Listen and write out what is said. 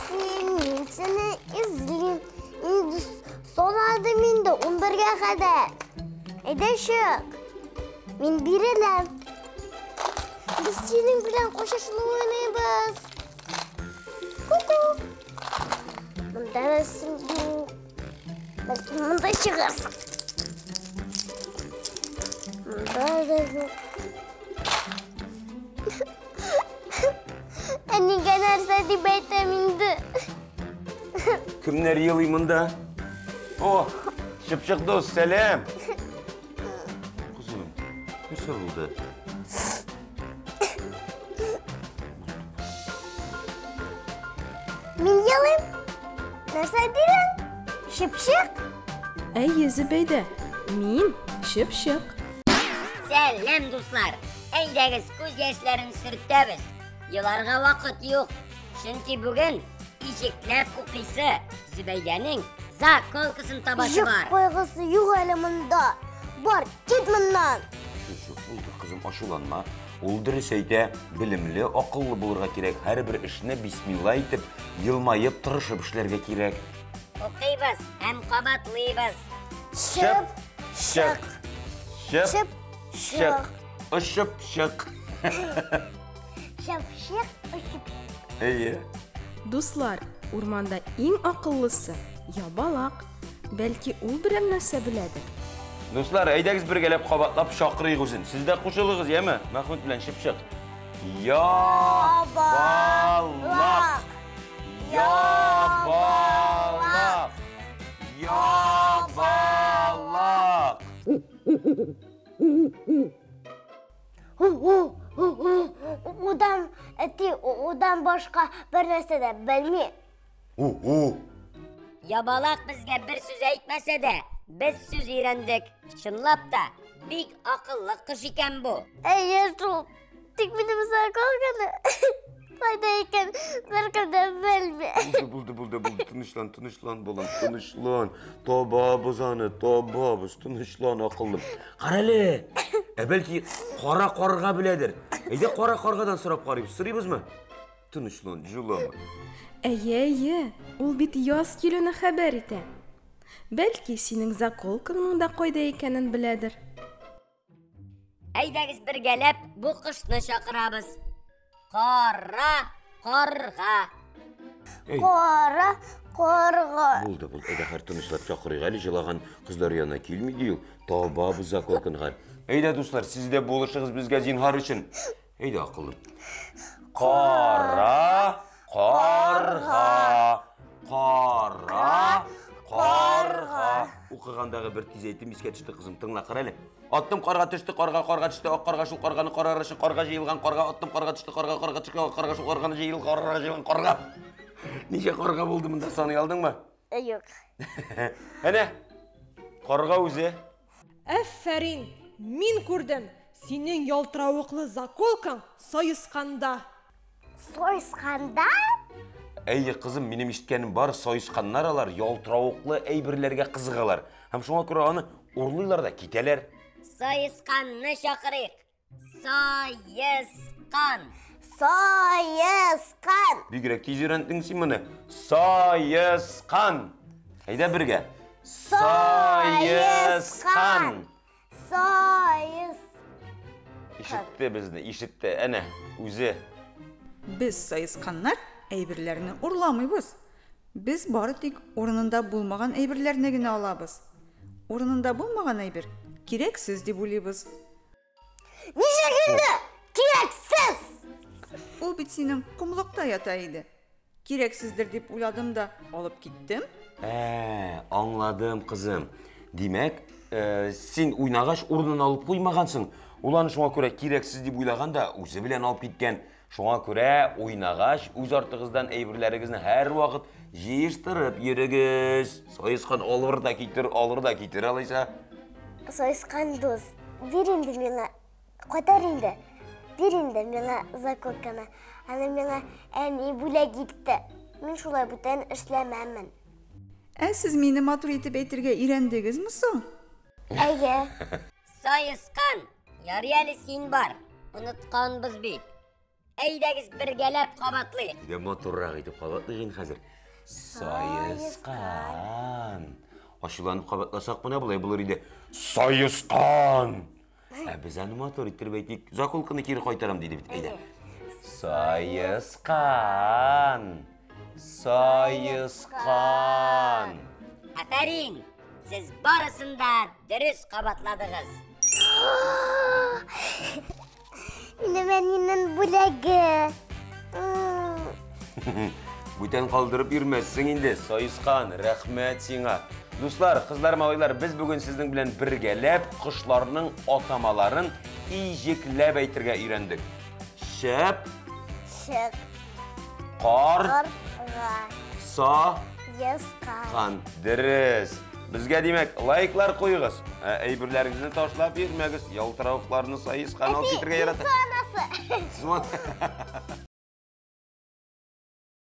син, мин сине эзлим. Инде санадым инде 11-гә кадәр. Әйдә чык. Мин биреләм. Без синең белән кочашлы уйныйбыз. Ку-ку. Монда да син юк. Бәлки монда чыгарсың. Монда да юк. Әнигә нәрсә дип әйтәм инде? Кемнәр елый монда? О, чыпчык дус, сәлам! Кызым, нәрсә булды? Мин елыйм. Нәрсә дидең? Чыпчык? Әйе, Зөбәйдә, мин чыпчык. Сәлам, дуслар! Әйдәгез, күз яшьләрен сөртәбез. Еларга вакыт юк. Чөнки бүген иҗекләп укыйсы Зөбәйдәнең заколкасын табасы Юк бар. кайгысы юк әле монда. Бар, кит моннан. Чү, булды, кызым, ачуланма. Ул дөрес әйтә, белемле, акыллы булырга кирәк. Һәрбер эшне бисмилла итеп, елмаеп, тырышып эшләргә кирәк. Укыйбыз һәм кабатлыйбыз. Чып, чык. Чып, Чып, чык. Очып чык. Чып, чык, очып. Әйе. Дуслар, урманда иң акыллысы ябалак. Бәлки ул берәр нәрсә беләдер. Дуслар, әйдәгез бергәләп кабатлап чакырыйк үзен. Сез дә кушылыгыз, яме? Мәхмүт белән Чыпчык. Ябалак. Ябалак. Ябалак. Удан, әти, удан башка бер нәрсә дә белми. У-у. Ябалак безгә бер сүз әйтмәсә дә, без сүз өйрәндек. Чынлап та, бик акыллы кош икән бу. Әйе шул. Тик минем заколканы кайда икән беркем дә белми. Булды, булды, булды, булды. Тынычлан, тынычлан, балам, тынычлан. Табабыз аны, табабыз. Тынычлан, акыллым. Карале. Ә бәлки кара карга беләдер. Әйдә кара каргадан сорап карыйбыз. Сорыйбызмы? Тынычлан, җылама. Әйе, әйе, ул бит яз килүне хәбәр итә. Бәлки синең заколкаңның да кайда икәнен беләдер. Әйдәгез бергәләп бу кошны чакырабыз. Кара карга. Эй. Кара карга. Булды, булды. Әйдә, хәр тынычлап чакырыйк әле. Җылаган кызлар янына килми ди ул. Табабыз заколканы хәр. Әйдә, дуслар, сез дә булышыгыз безгә зинһар өчен. Әйдә, акыллым. Кара карга. Кара карга. Укыгандагы бер тиз әйтем искә төште, кызым, тыңла, кара әле. Аттым карга төште, карга карга төште, ак карга шул карганы карар өчен карга җыелган карга, аттым карга төште, карга карга төште, ак карга шул карганы җыел, карга җыелган карга. Ничә карга булды монда, саный алдыңмы? Юк. Әнә, карга үзе. Әфәрин! Мин күрдем, синең ялтыравыклы заколкаң саесканда. Сойсканда? Әйе, кызым, минем ишеткәнем бар, саесканнар алар ялтыравыклы әйберләргә кызыгалар. Һәм шуңа күрә аны урлыйлар да китәләр. Саесканны чакырыйк. Саескан. Сойскан. Бигрәк тиз өйрәндең син моны. Саескан. Әйдә бергә. Саескан. Сойс. Ишетте безне, ишетте. Әнә, үзе. Без саесканнар әйберләрне урламыйбыз. Без бары тик урынында булмаган әйберләрне генә алабыз. Урынында булмаган әйбер кирәксез дип уйлыйбыз. Ничек инде? Кирәксез! Ул бит синең комлыкта ята иде. Кирәксездер дип уйладым да алып киттем. Ә, аңладым, кызым. Димәк, син уйнагач урынын алып куймагансың. Ул аны шуңа күрә кирәксез дип уйлаган да үзе белән алып киткән. Шуңа күрә уйнагач үз артыгыздан әйберләрегезне һәрвакыт җыештырып йөрегез. Саескан алыр да китер, алыр да китер алайса. Сойскан дус, бир инде миңа, кайтар инде. Бир инде миңа заколканы. Аны миңа әни бүләк итте. Мин шулай бүтән эшләмәмен. Ә сез мине матур итеп әйтергә өйрәндегезме соң? Әйе. Саескан, ярый әле син бар. Онытканбыз бит. Әйдәгез бергәләп кабатлыйк. Әйдә матуррак итеп кабатлыйк инде хәзер. Саескан. Ачуланып кабатласак менә болай булыр иде. Саескан. Ә без аны матур иттереп әйтик. Заколканы кире кайтарам диде бит. Әйдә. Саескан. Саескан. Афәрин! Сез барысын да дөрес кабатладыгыз. Минем әнинең бүләге. Бүтән калдырып йөрмәссең инде, саескан, рәхмәт сиңа. Дуслар, кызлар, малайлар, без бүген сезнең белән бергәләп кошларның атамаларын иҗекләп әйтергә өйрәндек. Шәп, Чык. кар, Карга. са, Ескан. Хан, дөрес. Безгә димәк, лайклар куегыз. Ә, әйберләрегезне ташлап йөрмәгез. Ялтыравыкларны саескан алып китергә ярата. Анасы. Суман.